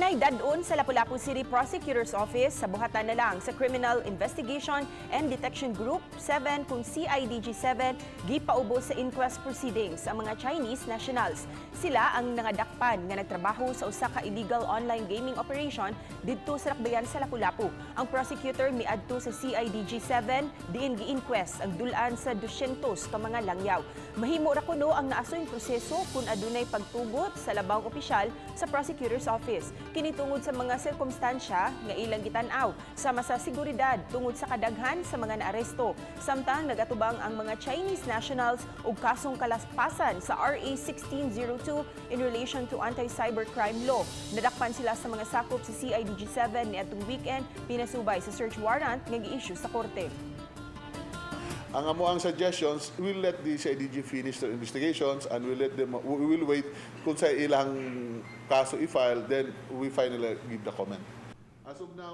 Hinay dadon sa Lapu-Lapu City Prosecutor's Office sa buhatan na lang sa Criminal Investigation and Detection Group 7 kung CIDG 7, gipaubos sa inquest proceedings ang mga Chinese nationals. Sila ang nangadakpan nga nagtrabaho sa usa ka illegal online gaming operation didto sa Lakbayan sa Lapu-Lapu. Ang prosecutor miadto sa CIDG 7 diin gi-inquest ang dul-an sa 200 ka mga langyaw. Mahimo ra kuno ang naasoy proseso kung adunay pagtugot sa labawng opisyal sa prosecutor's office. Kini tungod sa mga sirkumstansya nga ilang gitan-aw sama sa seguridad tungod sa kadaghan sa mga naaresto. Samtang nagatubang ang mga Chinese nationals og kasong kalaspasan sa RA 1602 in relation to anti-cybercrime law. Nadakpan sila sa mga sakop sa CIDG 7 niadtong weekend pinasubay sa search warrant nga gi-issue sa korte. Ang amo ang suggestions, we'll let the CIDG finish their investigations and we will wait kung sa ilang kaso i-file, then we finally give the comment. As of now,